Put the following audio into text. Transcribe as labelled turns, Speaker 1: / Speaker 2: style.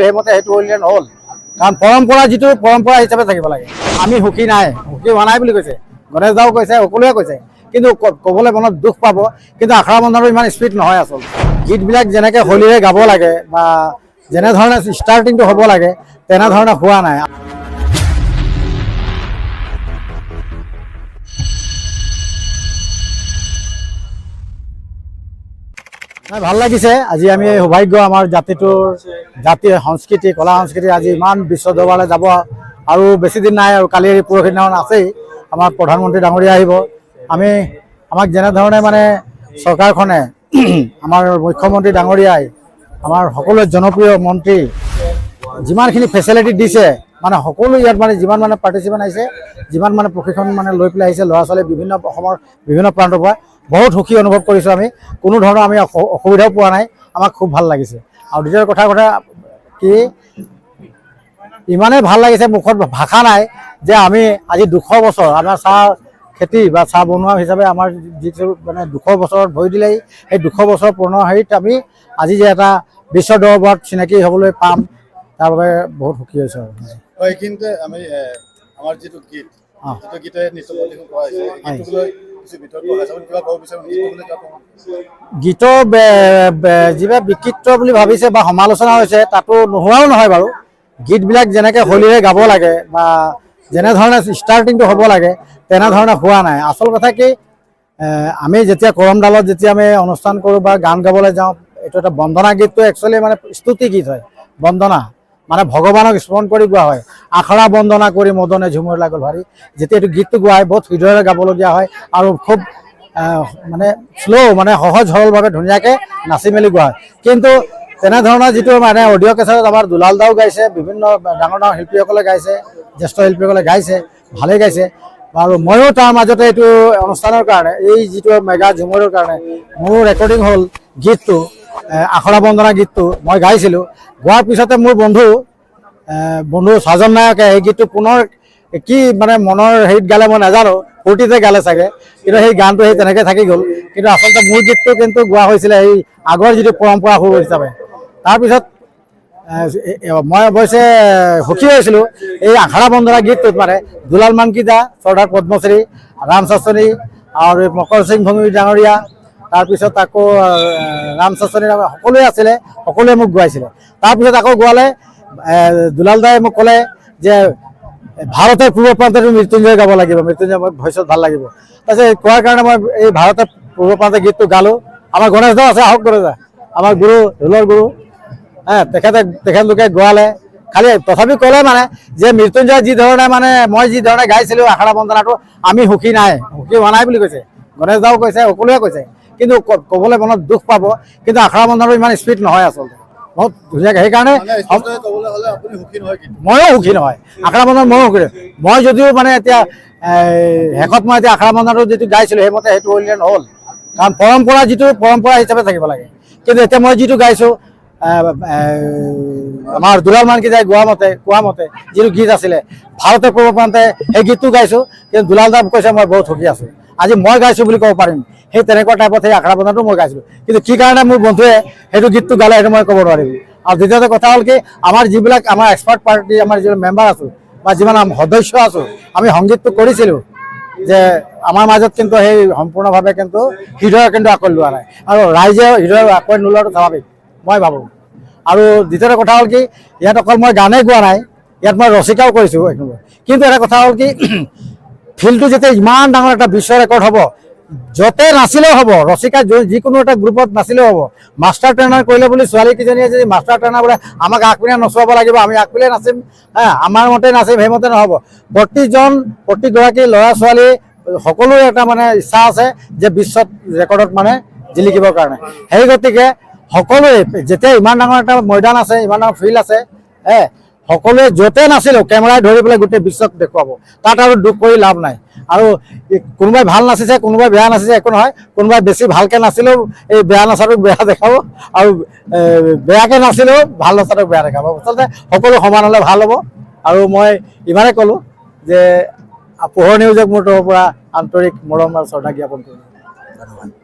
Speaker 1: সেইমতে সেইটো কৰিলে নহ'ল। কাৰণ পৰম্পৰা যিটো পৰম্পৰা হিচাপে থাকিব লাগে। আমি সুখী নাই, সুখী হোৱা নাই বুলি কৈছে, গণেশ দাও কৈছে, সকলোৱে কৈছে। কিন্তু ক'বলৈ মনত দুখ পাব, কিন্তু আখৰা বন্ধনটো ইমান স্পীড নহয়। আচলতে গীতবিলাক যেনেকৈ শৈলীৰে গাব লাগে বা যেনেধৰণে ষ্টাৰ্টিংটো হ'ব লাগে, তেনেধৰণে হোৱা নাই। নাই, ভাল লাগিছে। আজি আমি এই সৌভাগ্য, আমাৰ জাতিটোৰ জাতি সংস্কৃতি, কলা সংস্কৃতি আজি ইমান বিশ্ব দৰবাৰলৈ যাব। আৰু বেছি দিন নাই আৰু কালি পৰহি দিনাখন আছেই, আমাৰ প্ৰধানমন্ত্ৰী ডাঙৰীয়া আহিব। আমাক যেনেধৰণে মানে চৰকাৰখনে, আমাৰ মুখ্যমন্ত্ৰী ডাঙৰীয়াই, আমাৰ সকলোৱে জনপ্ৰিয় মন্ত্ৰী, যিমানখিনি ফেচিলিটি দিছে, মানে সকলো ইয়াত মানে যিমান মানে পাৰ্টিচিপেণ্ট আহিছে, যিমান মানে প্ৰশিক্ষণ মানে লৈ পেলাই আহিছে ল'ৰা ছোৱালী বিভিন্ন অসমৰ বিভিন্ন প্ৰান্তৰ পৰা, বহুত সুখী অনুভৱ কৰিছোঁ আমি। কোনো ধৰণৰ আমি অসুবিধাও পোৱা নাই, আমাক খুব ভাল লাগিছে। আৰু দ্বিতীয় কথা কি, ইমানেই ভাল লাগিছে, মুখত ভাষা নাই যে আমি আজি 200 বছৰ আমাৰ চাহ খেতি বা চাহ বনোৱা হিচাপে আমাৰ যিটো মানে 200 বছৰত ভৰি দিলেই, সেই 200 বছৰ পুৰণা হেৰিত আমি আজি যে এটা বিশ্ব দৰবাৰত চিনাকি হ'বলৈ পাম, তাৰ বাবে বহুত সুখী হৈছোঁ। আৰু
Speaker 2: হয়, এইখিনিতে আমি আমাৰ যিটো গীত, যিটো গীতে নৃত্য পৰিৱেশন কৰা হৈছে, এই গীতটোক লৈ কিছু বিতৰ্ক হৈছে। আপুনি কিবা ক'ব বিচাৰে? গীতটোক লৈ কিবা ক'ব?
Speaker 1: গীতৰ যিবিলাক বিকৃত বুলি ভাবিছে বা সমালোচনা হৈছে, তাতো নোহোৱাও নহয় বাৰু। গীতবিলাক যেনেকৈ শৈলীৰে গাব লাগে বা যেনেধৰণে ষ্টাৰ্টিংটো হ'ব লাগে, তেনেধৰণে হোৱা নাই। আচল কথা কি, আমি যেতিয়া কৰমডালত যেতিয়া আমি অনুষ্ঠান কৰোঁ বা গান গাবলৈ যাওঁ, এইটো এটা বন্দনা গীতটো একচুৱেলি মানে স্তুতি গীত হয়। বন্দনা মানে ভগৱানক স্মৰণ কৰি গোৱা হয়। আখৰা বন্দনা কৰি মদনে ঝুমুৰ লাগল ভাৰী, যেতিয়া এইটো গীতটো গোৱা হয়, বহুত হৃদয়েৰে গাবলগীয়া হয় আৰু খুব মানে শ্ল', মানে সহজ সৰলভাৱে ধুনীয়াকৈ নাচি মেলি গোৱা হয়। কিন্তু তেনেধৰণৰ যিটো মানে অডিঅ' কেছেটত আমাৰ দুলাল দাও গাইছে, বিভিন্ন ডাঙৰ ডাঙৰ শিল্পীসকলে গাইছে, জ্যেষ্ঠ শিল্পীসকলে গাইছে, ভালেই গাইছে। আৰু ময়ো তাৰ মাজতে এইটো অনুষ্ঠানৰ কাৰণে, এই যিটো মেগা ঝুমুৰৰ কাৰণে মোৰো ৰেকৰ্ডিং হ'ল গীতটো, আখৰা বন্দনা গীতটো মই গাইছিলোঁ। গোৱাৰ পিছতে মোৰ বন্ধু সাজন নায়কে সেই গীতটো পুনৰ কি মানে মনৰ হেৰিত গালে মই নাজানো, ফূৰ্তিতে গালে চাগে, কিন্তু সেই গানটো সেই তেনেকৈ থাকি গ'ল। কিন্তু আচলতে মোৰ গীতটো কিন্তু গোৱা হৈছিলে সেই আগৰ যিটো পৰম্পৰা সুৰ হিচাপে। তাৰপিছত মই অৱশ্যে সুখী হৈছিলোঁ এই আখৰা বন্দনা গীতটোত মানে দুলাল মানকিদা, চৰ্দাৰ পদ্মশ্ৰী, ৰাম চাচনী আৰু মকৰ সিং ভূমি ডাঙৰীয়া, তাৰপিছত আকৌ ৰাম চাচনী, সকলোৱে আছিলে, সকলোৱে মোক গোৱাইছিলে। তাৰপিছত আকৌ গোৱালে দুলাল দাই মোক ক'লে যে ভাৰতৰ পূৰ্ব প্ৰান্তত মৃত্যুঞ্জয় গাব লাগিব, মৃত্যুঞ্জয় মোৰ ভইচত ভাল লাগিব। তাৰপিছত কোৱাৰ কাৰণে মই এই ভাৰতৰ পূৰ্ব প্ৰান্তৰ গীতটো গালোঁ। আমাৰ গণেশ দা আছে, আহক গণেশ দা, আমাৰ গুৰু, ঢোলৰ গুৰু, তেখেতলোকে গোৱালে। খালি তথাপি ক'লে মানে যে মৃত্যুঞ্জয় যি ধৰণে মানে মই যি ধৰণে গাইছিলোঁ আখৰা বন্দনাটো, আমি সুখী নাই, সুখী হোৱা নাই বুলি কৈছে। গণেশ দাও কৈছে, সকলোৱে কৈছে। কিন্তু ক'বলৈ মনত দুখ পাব, কিন্তু আখৰা বন্দনাটো ইমান স্পীড নহয় আচলতে, বহুত ধুনীয়াকৈ। সেইকাৰণে
Speaker 2: মানে স্পষ্টকৈ ক'বলৈ হ'লে আপুনি সুখী নহয় কিন্তু?
Speaker 1: ময়ো সুখী নহয়, আখৰা বন্ধনত ময়ো সুখী নহয়। মই যদিও মানে এতিয়া শেষত মই এতিয়া আখৰা বন্ধনটো যিটো গাইছিলোঁ, সেইমতে সেইটো কৰিলে নহ'ল। কাৰণ পৰম্পৰা যিটো পৰম্পৰা হিচাপে থাকিব লাগে। কিন্তু এতিয়া মই যিটো গাইছোঁ, আমাৰ দুলাল মানকিদাই কোৱা মতে যিটো গীত আছিলে ভাৰতৰ পূৰ্ব প্ৰান্তে, সেই গীতটো গাইছোঁ। কিন্তু দুলাল দা কৈছে মই বহুত সুখী আছোঁ, আজি মই গাইছোঁ বুলি ক'ব পাৰিম। সেই তেনেকুৱা টাইপত সেই আখৰা বন্ধনটো মই গাইছিলোঁ। কিন্তু কি কাৰণে মোৰ বন্ধুৱে সেইটো গীতটো গালে, সেইটো মই ক'ব নোৱাৰিম। আৰু দ্বিতীয়তে কথা হ'ল কি, আমাৰ যিবিলাক আমাৰ এক্সপাৰ্ট পাৰ্টি, আমাৰ যিবিলাক মেম্বাৰ আছোঁ বা যিমান আমি সদস্য আছোঁ, আমি সংগীতটো কৰিছিলোঁ যে আমাৰ মাজত কিন্তু সেই সম্পূৰ্ণভাৱে কিন্তু হৃদয় কিন্তু আকোৱালি লোৱা নাই, আৰু ৰাইজে হৃদয় আকোৱালি নোলোৱাটো স্বাভাৱিক মই ভাবোঁ। আৰু দ্বিতীয়তে কথা হ'ল কি, ইয়াত অকল মই গানেই গোৱা নাই, ইয়াত মই ৰচিকাও কৰিছোঁ। কিন্তু এটা কথা হ'ল কি, ফিল্ডটো যেতিয়া ইমান ডাঙৰ এটা বিশ্ব ৰেকৰ্ড হ'ব, য'তে নাচিলেও হ'ব, ৰচিকা যিকোনো এটা গ্ৰুপত নাচিলেও হ'ব, মাষ্টাৰ ট্ৰেইনাৰ কৰিলে বুলি ছোৱালীকেইজনীয়ে যদি মাষ্টাৰ ট্ৰেইনাৰ বোলে আমাক আগপিনে নচুৱাব লাগিব, আমি আগপিনে নাচিম, হা, আমাৰ মতে নাচিম, সেইমতে নহ'ব। প্ৰতিগৰাকী ল'ৰা ছোৱালী সকলোৰে এটা মানে ইচ্ছা আছে যে বিশ্বত ৰেকৰ্ডত মানে জিলিকিবৰ কাৰণে। সেই গতিকে সকলোৱে যেতিয়া ইমান ডাঙৰ এটা মৈদান আছে, ইমান ডাঙৰ ফিল্ড আছে, সকলোৱে য'তে নাচিলেও কেমেৰাই ধৰি পেলাই গোটেই বিশ্বক দেখুৱাব, তাত আৰু দুখ কৰি লাভ নাই। আৰু কোনোবাই ভাল নাচিছে, কোনোবাই বেয়া নাচিছে একো নহয়, কোনোবাই বেছি ভালকৈ নাচিলেও এই বেয়া নাচাটোক বেয়া দেখাব, আৰু বেয়াকৈ নাচিলেও ভাল নাচাটোক বেয়া দেখাব। আচলতে সকলো সমান হ'লে ভাল হ'ব। আৰু মই ইমানেই ক'লোঁ যে পোহৰ নিউজক মোৰ তৰফৰ পৰা আন্তৰিক মৰম আৰু শ্ৰদ্ধা জ্ঞাপন কৰিলোঁ। ধন্যবাদ।